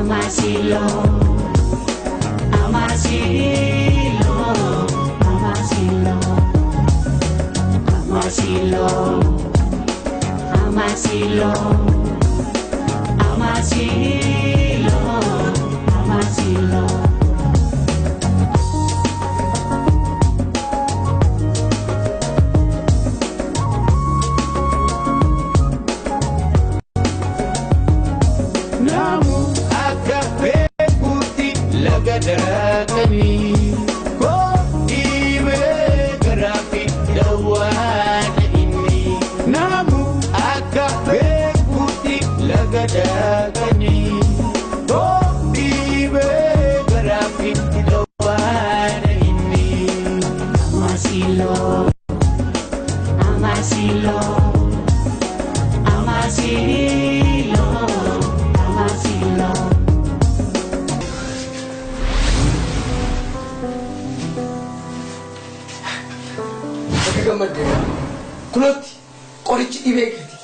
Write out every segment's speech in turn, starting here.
Amasilo, amasilo, amasilo, amasilo, amasilo, amasilo, amasilo. Kunootti qorichi dhibee keeti.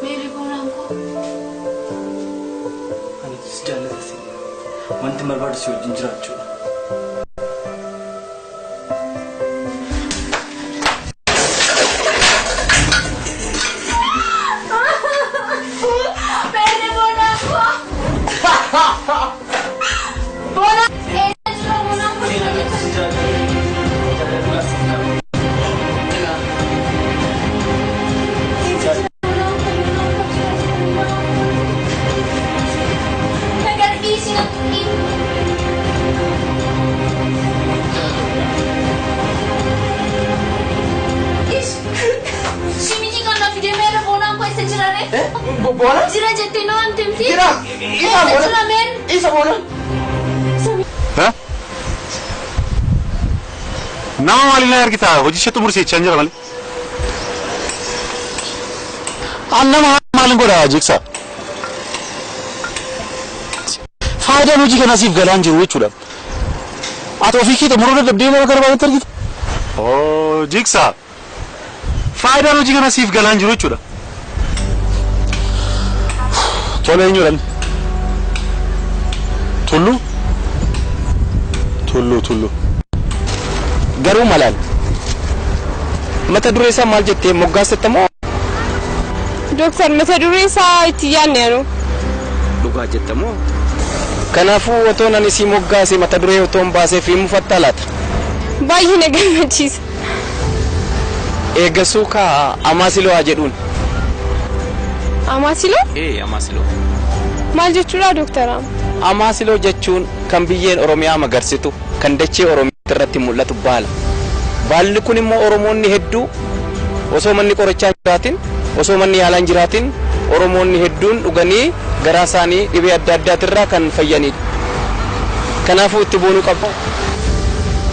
Meeri boonaan koo. Ani si jaalladha si. Wanti barbaadu si wajjin jiraachuudha. Meeri boonaan koo. Boonaan. Boona? Jira jettee na waamte miti? Jira! Isa boona! Jira meen? Isa boona! Nama maaliin na argita? Hojii ishee xumursiichaa jira malee. An nama maaliin godha jigsa? Faayidaan hojii kanaa siif galaan jiru jechuudha. Ati ofii kee xumuruu dadhabdee nama gara baay'eetti argita. Oo jigsa! Faayidaan hojii kanaa siif galaan jiru jechuudha. Tole eenyuudhaan? Tulluu? Tulluu Tulluu. Garuu malaan mata duree isaa maal jettee moggaasetta moo? Dooktar mata duree isaa itti yaadne anu. Dhugaa jetta moo? Kanaafuu otoo ani si moggaase mata duree otoo hin baasee fi mufatta laata? Baay'ee na gammachiisa. Eeggasuu kaa Amaasiloo haa jedhuun. Amaasiloo? Ee Amaasiloo. Maal jechuudha dooktar? Amaasiloo jechuun kan biyyeen Oromiyaa magarsitu kan dachee Oromiyaa irratti mul'atu baala. Baalli kun immoo Oromoonni hedduu osoo manni qorichaa jiraatin osoo manni yaalaa hin jiraatin Oromoonni hedduun dhuganii garaa isaanii dhibee adda addaatirraa kan fayyanidha. Kanaafuu itti boonuu qabu.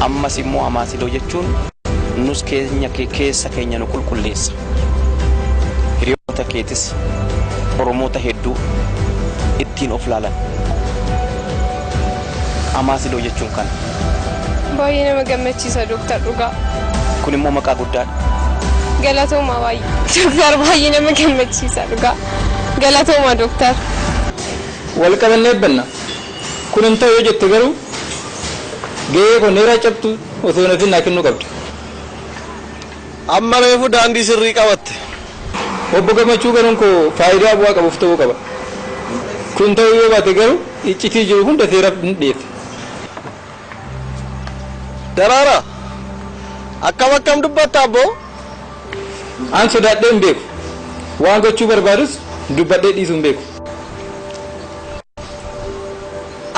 Ammas immoo Amaasiloo jechuun nus keenya keessa keenya nu qulqulleessa. Hiriyoota keetis Oromoota hedduu ittiin of laalan. Amaasiloo jechuun kana. Baay'ee nama gammachiisa dooktar dhugaa. Kun immoo maqaa guddaadha. Galatoomaa baay'ee. Dooktar baay'ee nama gammachiisa dhugaa. Galatoomaa dooktar. Wal qabannee eebbanna. Kun hin ta'u yoo jette garuu gahee koo neeraa cabtu osoo hin naa kennuu qabdi. Amma reefu daandii sirrii qabatte. Obbo Gammachuu garuun koo faayidaa bu'aa qabuuf ta'uu qaba. Kun ta'uu yoo baate garuu iccitii jiru hunda seeraaf hin dhiyeesse. Daraara akkam akkam dubbatta abboo? An sodaadhee hin beeku. Waan gochuu barbaadus dubbadhee dhiisuu hin beeku.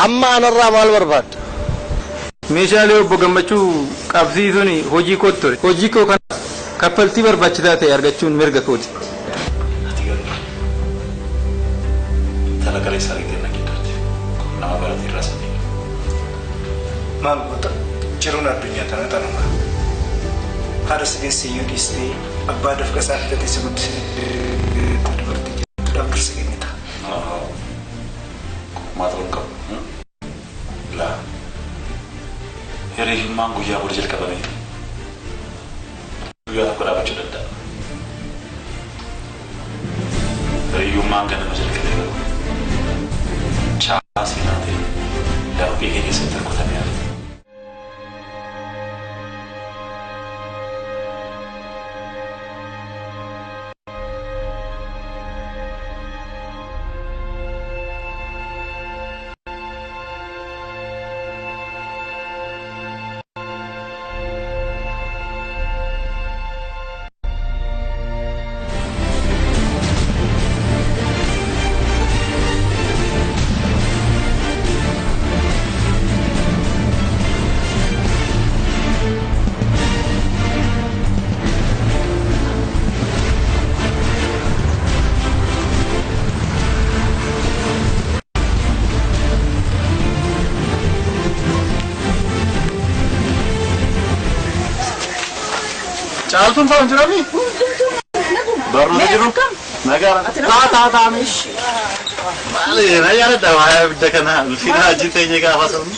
Amma anarraa maal barbaadda? Meeshaalee obbo Gammachuu qabsiisuun hojii kootti ture. Hojii koo kana kaffaltii barbaachisaa ta'e argachuun mirga kooti. Ati garuu intala kaleessa argitee na gidduutti nama barate irraa sadii. Maal goota jiruun addunyaa tana tanuma. Haadha si geesse iyyuu dhiistee abbaa dafqa isaa filatee si guddisee dubartii jettuudhaaf dursa kennita. Maa ta'uu hin qabu. Laa hiriyummaan guyyaa booda jalqabame guyyaa tokko dhaabachuu danda'a. Ammumaan ganama jalqabee garuu caalaa seenaa ta'e laphee kee keessatti rukutamee hafe. Caaltuun fa'aa hin jiranii? Barnoota jiru? Nagaa. Taa taa taa mish. Maali na yaadadha waa'ee abidda kanaa ulfina hojii teenyee gaafa sabni.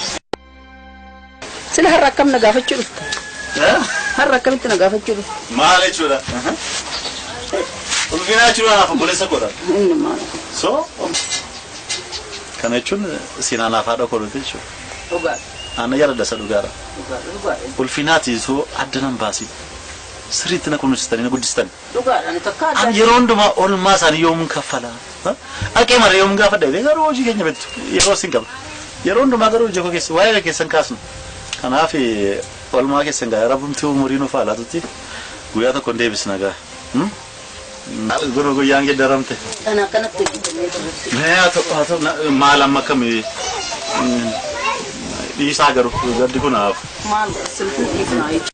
Sila har'a akkam na gaafachuu dhufta? Har'a akkamitti na gaafachuu dhufta? Maal jechuudha? Ulfina jechuudha anaaf obboleessa koodha. Inni maal? So kana jechuun seenaa naaf haadha koo dhufe jechuudha. Dhugaadha. Ana yaadadha isa dhugaadha. Dhugaadha dhugaadha. Ulfinaati soo adda nan baasi. Sirriitti na kunuunsitanii na guddistanii. Dhugaadha ani takka adda. Ani yeroo hundumaa oolmaa isaanii yoomuun kaffala. Dhaqee mara yoomuun gaafa dhabee garuu hojii keenya beektu yeroo sin qaba. Yeroo hundumaa garuu hojii koo keessa waa'ee keessan kaasnu. Kanaaf oolmaa keessan gaa rabbumti umurii nuuf haa laatutti guyyaa tokko hin deebisna gaa. Gurra guyyaan geeddaramte. Kana akkanatti hojjetamee turre. Mee haa ta'u haa ta'u maal amma akkamii dhiisaa garuu gaddi kun hafu. Maal silkii dhiifnaa jechuudha.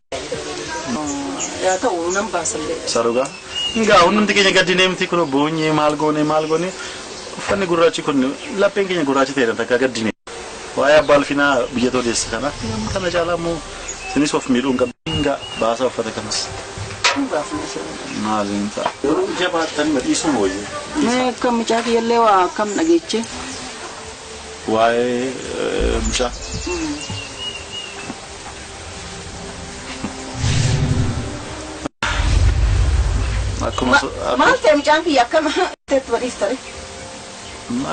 Yaa ta'u nan baasallee. Sarugaa. Ngaa hundumti keenya gaddinee miti kun boonyee maal goone maal goone uffanni gurraachi kun lapheen keenya gurraachi ta'edha takka gaddinee. Waa'ee abbaa ulfinaa biyya toleessa kanaaf kana caalaa immoo isinis of miidhuu hin qabdu. Ngaa baasaa uffata kanas. Hin baafne sirrii. Maaliin ta'a? Yeroo jabaattan dhiisuun wayya. Mee akkam mucaa kiyyallee waa akkam dhageeche? Waa'ee mucaa. Akkuma Maal ta'e mucaan kiyya akkam itti badiif tare?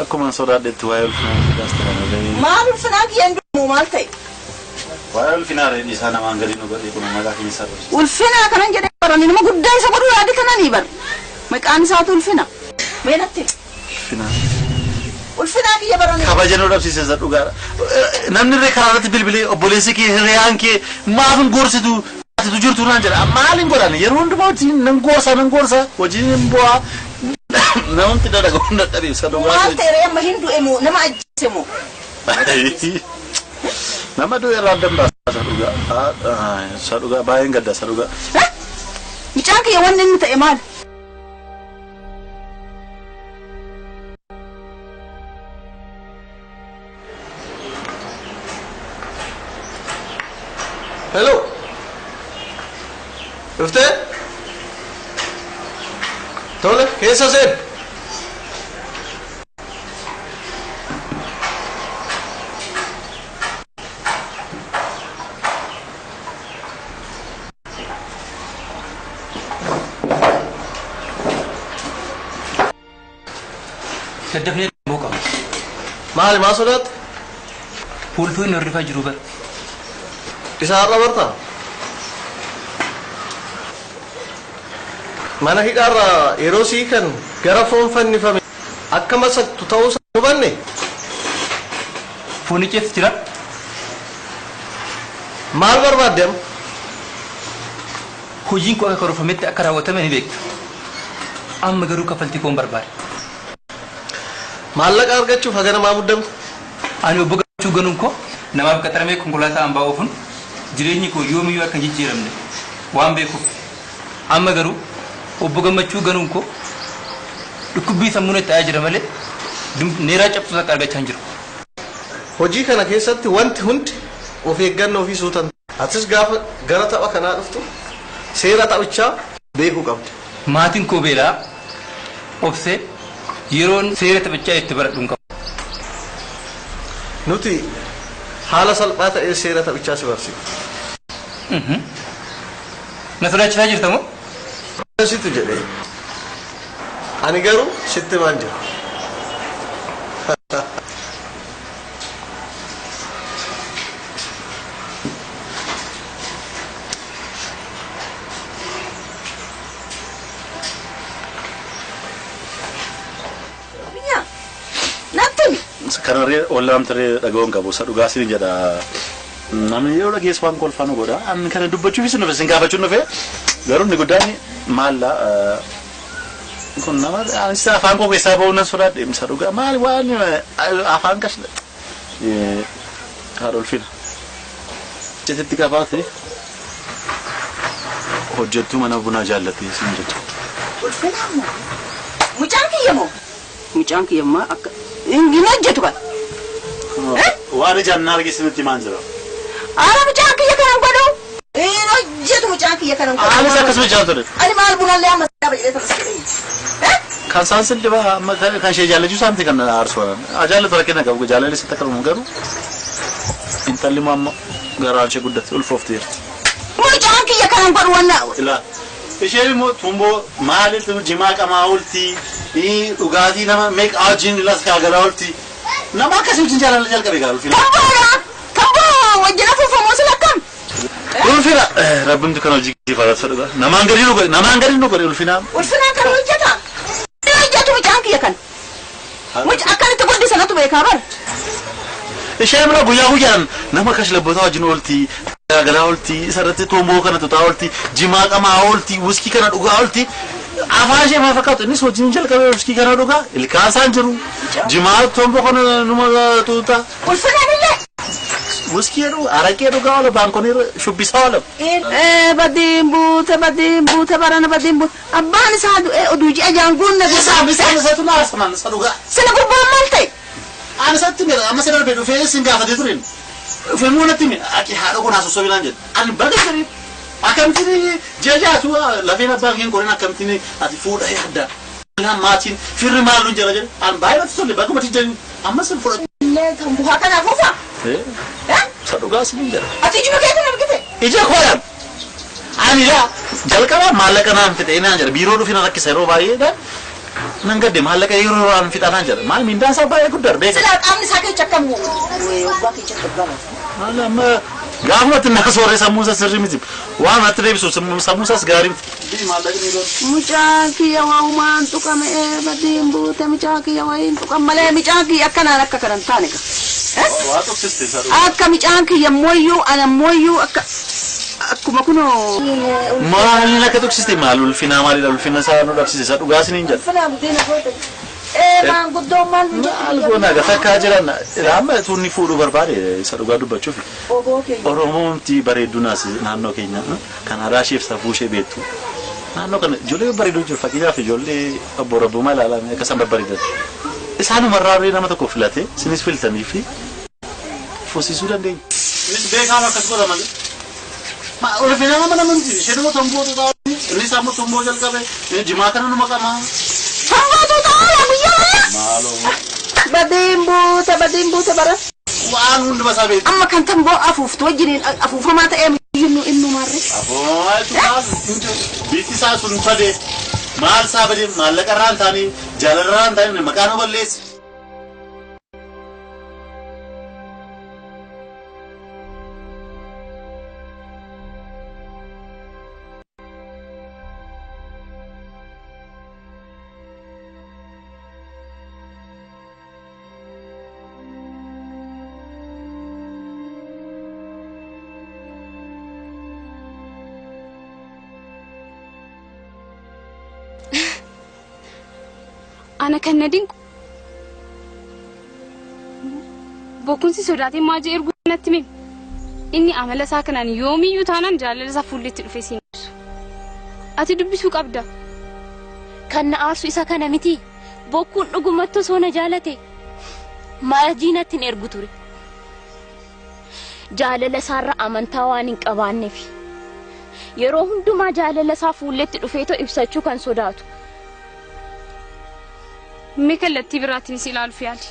Akkuma sodaadhetti waa'ee ulfinaa fidaas ta'an malee. Maal ulfinaa kiyya hin du'u maal ta'e? Waa'ee ulfinaa reedhi isaa namaan gadi nu godhee kun maqaa keenya isaa barsiisa. Ulfinaa kanan jedhee barani nama guddaa isa godhuu yaade kananii bar. Maqaan isaatu ulfina. Mee natti? Ulfinaa. Ulfinaa kiyya barani. Kabaja nu dhabsiise isa dhugaadha. Namni illee karaa irratti bilbilee obboleessi kee hiriyaan kee maaf hin gorsitu atitu jirtu naan jedha. Maal hin godhan yeroo hundumaa hojii nan gorsa nan gorsa hojiin hin bu'aa. Namni dadhabu hin dadhabe isa dhugaa. Maal ta'e ree amma hin du'e moo nama ajjeese moo? Nama du'e irraa adda baasa isa dhugaa. Isa dhugaa baay'een gadda isa dhugaa. Mucaan kiyya wanni inni ta'e maal? Hello. Dhuftee? Tole, keessa seen. Daddafnee boo qaba. Maali maa sodaatte? Fuulfuun hirrifaa jiru bara. Isa har'a bartaa? Mana hidhaarraa yeroo sii kan gara foon fannifame akka masaktu ta'uu isaa hubanne? Foonichi jira? Maal barbaadde amma? Hojiin koo akka karoorfametti akka raawwatame ni beekta. Amma garuu kaffaltii koon barbaada. Maallaqa argachuuf haga namaa muddamtu? Ani obbo Gammachuu ganuun koo namaaf qaxaramee konkolaataa hambaa oofuun jireenyi koo yoomiyyuu akka hin jijjiiramne waan beekuuf amma garuu obbo Gammachuu ganuun koo dhukkubbii sammuu natti ta'aa jira malee neeraa cabsuu akka argachaa hin jiru. Hojii kana keessatti wanti hundi of eeggannoo fi suutan. Atis gaafa gara tapha kanaa dhuftu seera taphichaa beekuu qabda. Maatiin koo beelaa obsee yeroon seera taphichaa itti baradhu hin qabu. Nuti haala salphaa ta'een seera taphichaa si barsiifna. Na sodaachisaa jirta moo? Situ jedhee. Ani garuu sitti himaan jira. Kanarree ollaamtarree dhaga'uun qabu isa dhugaa siin jedha. Namni yeroo dhageessu waan kolfaa nu godha. Ani kana dubbachuufis nufe sin gaafachuun nufe garuu inni guddaan maalla kun nama anis afaan koo keessaa ba'uu nan sodaadhe isa dhugaa maali waan afaan kas haadha ulfina. Jetetti qabaate hojjettuu mana bunaa jaallatte siin jecha. Ulfinaa moo? Mucaan kiyya moo? Mucaan kiyya maa akka hin hojjetu kan. Waan ijaan na argisiisutti maan jira. Ara mucaan kiyya kanan godhu. Hin hojjetu mucaan kiyya kanan godhu. Anis akkasuma jaallatudha. Ani maal bunallee amma dhaaba jedhee tanas jedhee. Kan isaan sin dhiba amma kan ishee jaallachuu isaaniiti kan aarsu. Jaallatu rakkina qabu jaalalli sitti akka dhumu garuu intalli immoo amma garaan ishee guddatti ulfoofti jirti. Mucaan kiyya kanan godhu wanna. Ilaa isheen immoo tumboo maaliif jimaa qamaa oolti dhugaatii nama meeqa wajjin las gaagalaa oolti nama akkasii wajjin jaalala jalqabe gaa ulfina. Kan boora kan boo wajjin afuufamoo sila akkam. Ulfina rabbimtu kan hojii faarsa dhugaa namaan gadi nu godhe namaan gadi nu godhe ulfina. Ulfinaa kan hojjeta. Hin hojjetu mucaan kiyya kan. Mucaa akkanitti guddisanatu beekaa bara. Isheen bira guyyaa guyyaan nama kash labboota wajjin oolti gaagalaa oolti isarratti tumboo kana tutaa oolti jimaa qamaa oolti wuskii kana dhugaa oolti afaan ishee maal fakkaatu innis wajjin jalqabee wuskii kana dhugaa ilkaan isaan jiru jimaa tumboo kana numa tuuta. Ulfinaan illee. Wuskii jedhu araqee dhugaa oola baankonii shubbisaa oola. Badiin buute badiin buute barana badiin buute abbaan isaa du'ee oduu ji'a jaanguun na Isaa bisaan isaatu laarsaman isa dhugaa. Sila gubbaan maal ta'e? Ani isatti mira amma si darbee dhufee sin gaafatee tureen. Dhufee moo natti mira ati haadha kun haasofsoo bilaan jedhe. Ani baga jedhee akkamittiin jejaatu lafeen abbaan keen qoreen akkamittiin ati fuudha yaadda. Maatiin firri maal nuun jala jedhe ani baay'ee natti tolle bakkuma jedhanii amma sin fudhatu. Illee kan bu'aa kanaaf ufa. Isa dhugaa sin jedha. Ati ijuma kee kan argite? Ija koodhaan. Ani yaa jalqaba maallaqa naan fixe naan jedha biiroo dhufina rakkisa yeroo baay'eedhaan. Nan gadde maallaqa yeroo waan fixa naan jedha maal mindaan isaa baay'ee guddaadha beeka. Silaa qaamni isaa keessa akkam waggaa keessa dhugama. Maal amma gaafuma itti naa sooree sammuu isaa sirrii miti waan natti deebisu sammuu isaas gaarii miti. Mucaan kiyya waa'umaan tuqame badiin buute mucaan kiyya wayiin tuqan malee mucaan kiyya akkanaan akka kanan taane ka. Waa tuqsiste isa dhugaa. Akka mucaan kiyya mooyyuu ana mooyyuu akka akkuma kunoo. Maal akka tuqsiste maal ulfinaa maalidha ulfina isaa nu dhabsise isa dhugaa siniin jedha. Ulfinaa buddeena goote. Maanguddoon maal nu jedhu? Maal goona takkaa jiran amma tuunni fuudhuu barbaade isa dhugaa dubbachuuf. Oromoomti bareedduu naas naannoo keenya kan aadaa isheef safuu ishee beektu. Naannoo kana ijoollee babbareedoo jiru fakkeenyaaf ijoollee obbo Rabbumaa ilaalame akka isaan babbareedan. Isaanumarraa nama tokko filate isinis filtanii fi fuusisuu dandeenya. Innis beekaama akkas godha malee. Ulfina nama namni ishee nama tomboo tutaa innis ammoo tomboo jalqabe jimaa kana numa qamaa. Tomboo tutaa oola guyyaa guyyaa. Maaloo. Badiin buute badiin buute bara. Waan hunduma isaa beektu. Amma kan tamboo afuuftu wajjiniin afuufamaa ta'ee innu innu maarree. Afuufamaa jechuun bifti isaa sun badee maal isaa badee maallaqa irraa hin taane jaalala irraa hin taane maqaa nu balleessi. Ana kan na dinqu bokkunsi sodaatee maajee erguu natti hime. Inni amala isaa kanaan yoomiyyuu taanaan jaalala isaa fuulletti dhufee siin ibsu. Ati dubbisuu qabda. Kan na aarsu isa kana miti. Bokkuun dhugumatti osoo na jaalate maajii natti hin ergu ture. Jaalala isaarra amantaa waan hin qabaanneef yeroo hundumaa jaalala isaa fuulletti dhufeetoo ibsachuu kan sodaatu. Mee kallattii biraatiin si ilaaluuf yaali.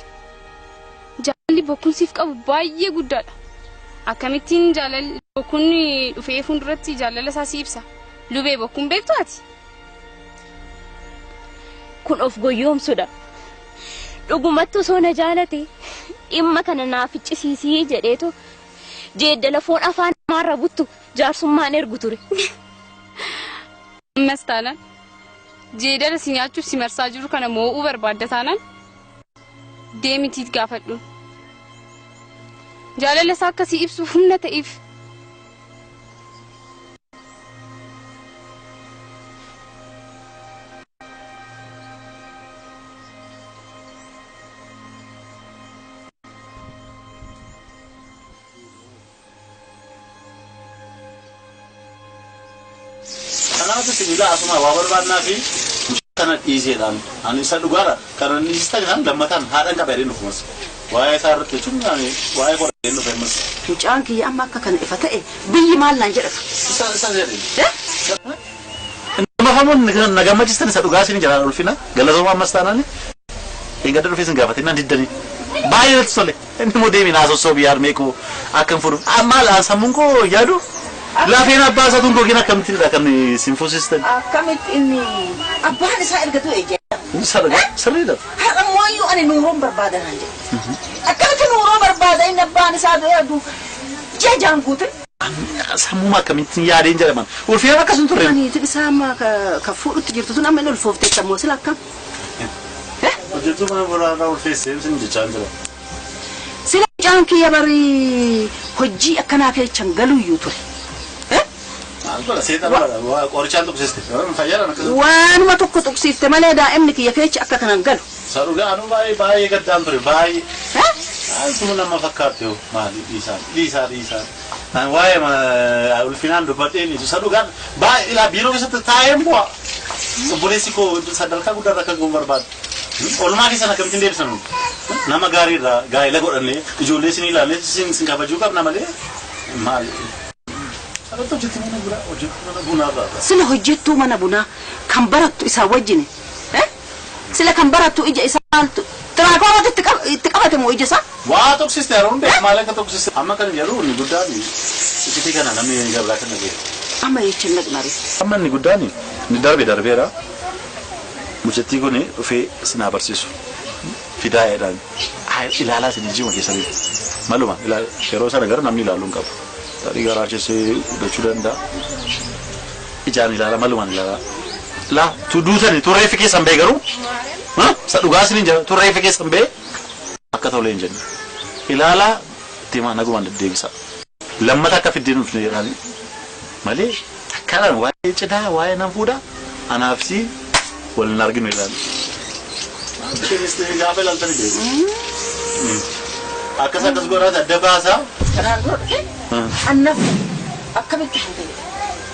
Jaalalli bokkuun siif qabu baay'ee guddaadha. Akkamittiin jaalalli bokkuun dhufee fuulduratti jaalala isaa si ibsa? Lubee bokkuun beektu ati? Kun of goyyoomsudha. Dhugumatti osoo na jaalate dhimma kana naaf iccisiisii jedheetu jeeddala foon afaan namaarra buttu jaarsummaan ergu ture. Ammas taanaan jeedala si nyaachuuf si marsaa jiru kana moo'uu barbaadda taanaan Deemitiit gaafadhu. Jaalala isaa akkasii ibsuuf humna ta'eef. Kanaaf sibiila asuma waa barbaannaa fi kana dhiiseedhaan ani isa dhugaadha kana dhiisista kan lammataan haadhan qaba jedheen dhufumas waa'ee isaa irratti jechuun ani waa'ee koo jedheen dhufe ammas. Mucaan kiyya amma akka kana ifa ta'e biyyi maal naan jedhata. Isa isa jedheen. Nama famuun na gammachiistan isa dhugaa isin jalaan ulfina galatoomaa ammas taanaan eeggadda dhufee isin gaafatee naan diddanii. Baay'ee natti tole inni immoo deemee naa sossoobii harmee koo akka hin fuudhu maal sammuun koo yaadu. Lafeen abbaa isaa tun gogiin akkamittiidha kan isin fuusistan? Akkamitti inni abbaan isaa erga du'e jedha. Sirriidha. Har'a mooyyuu ani nuuroon barbaada naan jedhe. Akkamitti nuuroo barbaada inni abbaan isaa du'e aduu ji'a jaan guute. Sammuma akkamittiin yaadeen jedhaman. Ulfeen akkasuma turre. Niitiin isaa amma ka fuudhutti jirtu tun amma inni ulfoofteetta moo sila akkam? Hojjetuu mana buraarraa ulfeessee isin jechaa jira. Sila mucaan kiyya barii hojii akkanaa keechan galuyyuu ture. Qorichaan tuqsiste. Fayyaadhaan akkasuma. Waanuma tokko tuqsiifte malee daa'imni kiyya keecha akka kanan galu. Isa dhugaa anuu baay'ee baay'ee gaddaan ture baay'ee. Suma nama fakkaatti hoo maali dhiisaa dhiisaa dhiisaa. Waa'ee ulfinaan dubbadheen isa dhugaan baay'ee ilaa biiroo keessatti taa'een bu'a. Obboleessi koo sadarkaa guddaarra akka gahu barbaadu. Oolmaa keessan akkamittiin deebisan nama gaariirraa gaa'ela godhannee ijoollee isin ilaallee isin kabajuu qabna malee maali. Sila hojjettuu mana bunaa kan barattu isaa wajjin sila kan barattu ija isaa maaltu tiraakoomatu itti qabate moo ija isaa? Waa tuqsiste yeroo hundaa maal akka tuqsiste amma kan jedhu inni guddaan iccitii kana namni gabraa kan dhagee. Amma jechuun dhaqnare. Amma inni guddaan inni darbe darbeera. Mucattii kun dhufee sinaa barsiisu fidaa'eedhaan ilaalaa isin ijjiima keessanii maluma yeroo sana gara namni ilaaluu hin qabu. Tarii garaa keessee gudachuu danda'a. Ijaan ilaala malumaan ilaala. Laa tu duutani tu reeffi keessan ba'e garuu isa dhugaa isin hin jira tu reeffi keessan ba'e akka tolee hin jenne. Ilaalaa deemaa nagumaan deddeebisa. Lammata akka fiddeen dhufne jedhani malee takkaadhaan waa'ee cidhaa waa'ee nan fuudha anaaf si wal hin arginu ilaali. Isheenis gaafa ilaaltani beeku. Akkas akkas godhaate adda baasaa. Kanaan dura dhufe annaaf akkamitti fuute jedhe.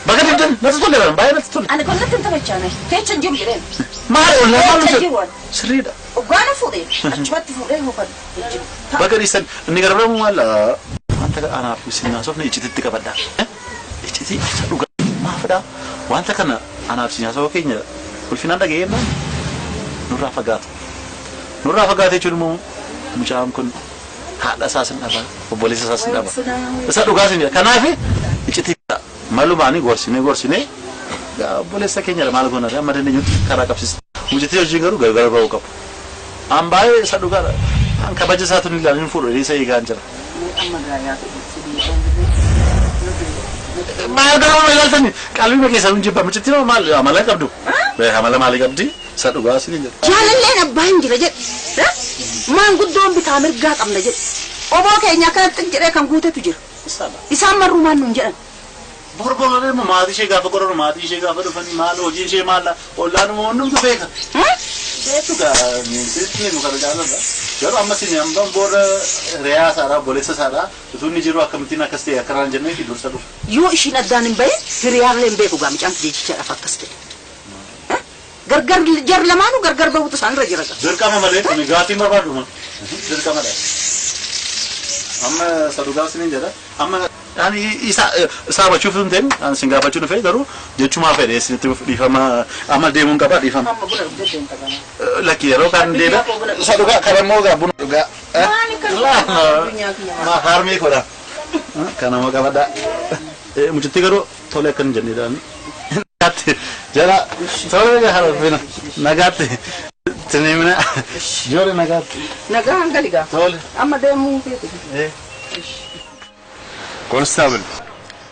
Bakka dibdan natti tolle baay'ee natti tolle. Ani kun natti hin taphachaa keessa hin jiru jedheen. Maal oolaa maal Keessa hin jiru ani. Sirriidha. Oggaana fuudhee achumatti fuudhee yookaan hin jiru. Bakka dhiisan inni gara biramu maal wanta anaaf isin haasofne icititti qabadha. Icitii isa dhugaa maafidha wanta kana anaaf isin haasofuu keenya ulfinaan dhaga'eennaan nurraa fagaatu. Nurraa fagaate jechuun immoo mucaan kun haadha isaas hin dhaba obboleessa isaas hin dhaba. Isa dhugaa isin jedha kanaaf icitii malumaanii gorsinee gorsinee obboleessa keenya maal goona amma dandeenyutti karaa qabsiisa. Mucattii hojii garuu gargar ba'uu qabu. An baay'ee isa dhugaadha. An kabaja isaatu ni ilaalin fuudhu isa eegaa jira. Maal garuu ilaaltani qalbii keessa hin jibba mucattii maal amala qabdu. Amala maalii qabdi isa dhugaa isin jedha. Jaalalleen abbaan jira jedhe. Maanguddoon bitaa mirgaa qabna jedhe. Oboo keenya akkanatti jedhee kan guutetu jira. Isaan marruu maal nuun jedhan. Borboon immoo maatii ishee gaafa qoranu maatii ishee gaafa dhufanii maal hojiin ishee maal ollaan immoo hundumtu beeka. Beektu gaa sitti nu kana jaalladha. Garuu amma isin hambaan booda re'aa isaadhaa obboleessa isaadhaa utuu inni jiru akkamittiin akkas ta'e akkanaan jennee fi dursa dhufa. Yoo ishiin addaan hin bahin hiriyaallee hin beeku gaa mucaan jechichaadhaaf akkas ta'e. Gargar jar lamaanuu gargar bahuutu isaanirra jira. Dirqama malee kuni gaaffii barbaadu dirqamadha. Amma isa dhugaa isiniin jedha amma ani isa bachuuf hin ta'in ani isin gaafachuu dhufe garuu jechumaa fedhe isinitti dhiifama amma deemuun qaba dhiifama. Amma buna dhugdee deemta gama. Lakki yeroo kan deema isa dhugaa kan immoo gaa buna dhugaa. Maali kan addunyaa kiyya maal? Harmee kodha. Kanama qabadha. Mucattii garuu tole akkan jennedhaan. Nagaatti jala tole gaa harfina nagaatti tinimina joole nagaatti. Nagaa hangali gaa. Tole. Amma deemuu feeti. Konstaabel,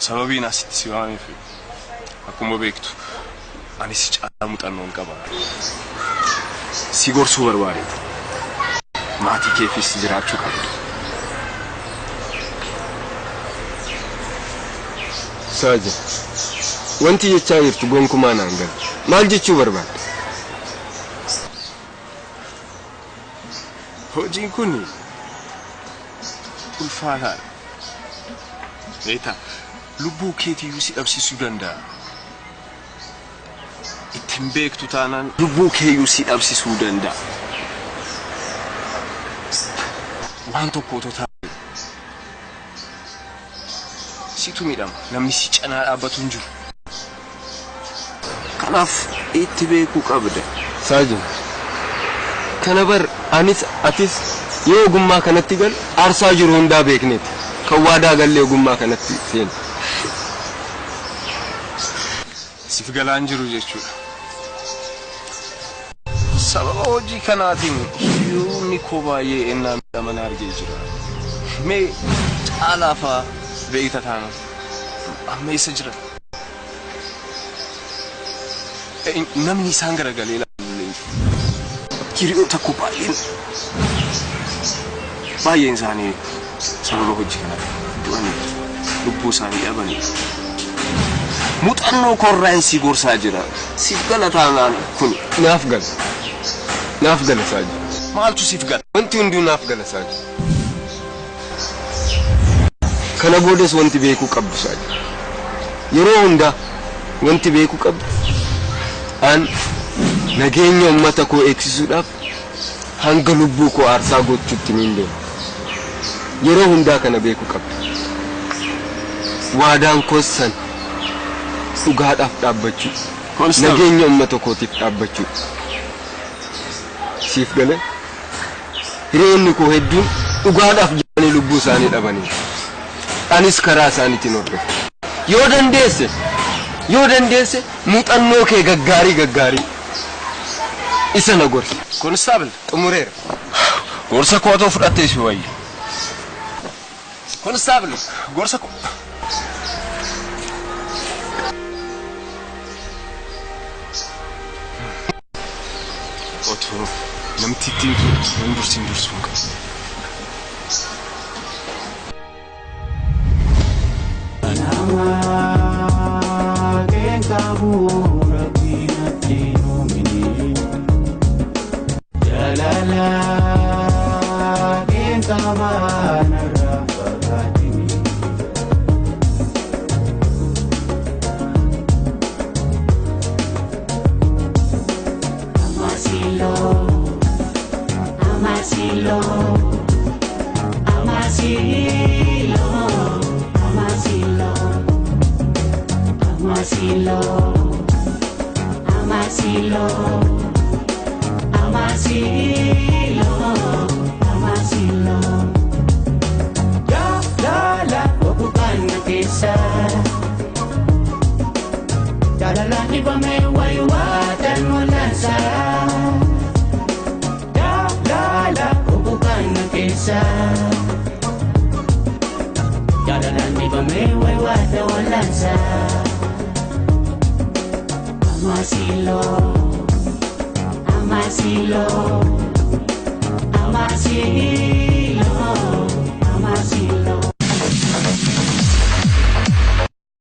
sababiin asitti si waameef akkuma beektu ani si caalaa muuxannoo hin qaba. Si gorsuu barbaade. Maatii keefis jiraachuu qabda. Saajin, wanti jechaa jirtu gonkumaa naan galu. Maal jechuu barbaadda? Hojiin kun ulfaataadha. Beektaa, lubbuu keetiyyuu si dhabsiisuu danda'a. Ittiin beektu taanaan lubbuu keeyyuu si dhabsiisuu danda'a. Waan tokko otoo taate situ miidhama. Namni si cinaa dhaabbatu hin jiru. Kanaaf itti beekuu qabda. Saajin, kana bar anis atis yoo ogummaa kanatti gal aarsaa jiru hundaa beekneeti. Kan waadaa gallee ogummaa kanatti seenu. Siif galaan jiru jechuudha. Sababa hojii kanaatiin hiriyoonni koo baay'ee ennaa miidhaman argee jira. Mee caalaa fa'aa beekta taana amma eessa jira? Namni isaan garagalee ilaalu illee hin jiru. Hiriyoota koo baay'een isaanii sababa hojii kanaaf du'anii lubbuu isaanii dhabanii. Muuxannoo korraan si gorsaa jira. Siif gala taanaan kun. Naaf gala. Naaf gala Saajin. Maaltu siif gala? Wanti hunduu naaf gala Saajin. Kana boodas wanti beekuu qabdu Saajin. Yeroo hundaa wanti beekuu qabdu an nageenya uummata koo eegsisuudhaaf hanga lubbuu koo aarsaa gochuutti niin deema. Yeroo hundaa kana beekuu qabdu. Waadaan koos san dhugaadhaaf dhaabbachuu. Nageenya uummata kootiif dhaabbachuu. Siif galee hiriyoonni koo hedduun dhugaadhaaf jedhanii lubbuu isaanii dhabanii. Anis karaa isaaniitiin hordofa. Yoo dandeesse muuxannoo kee gaggaarii isa na gorsi. Konistaabil. Xumureera. Gorsa koo otoo fudhattee si wayya. Konistaabil, gorsa koo. Otoo namtittiin tun nan dursiin dursuun qabu. Amasilo, amasilo, amasilo.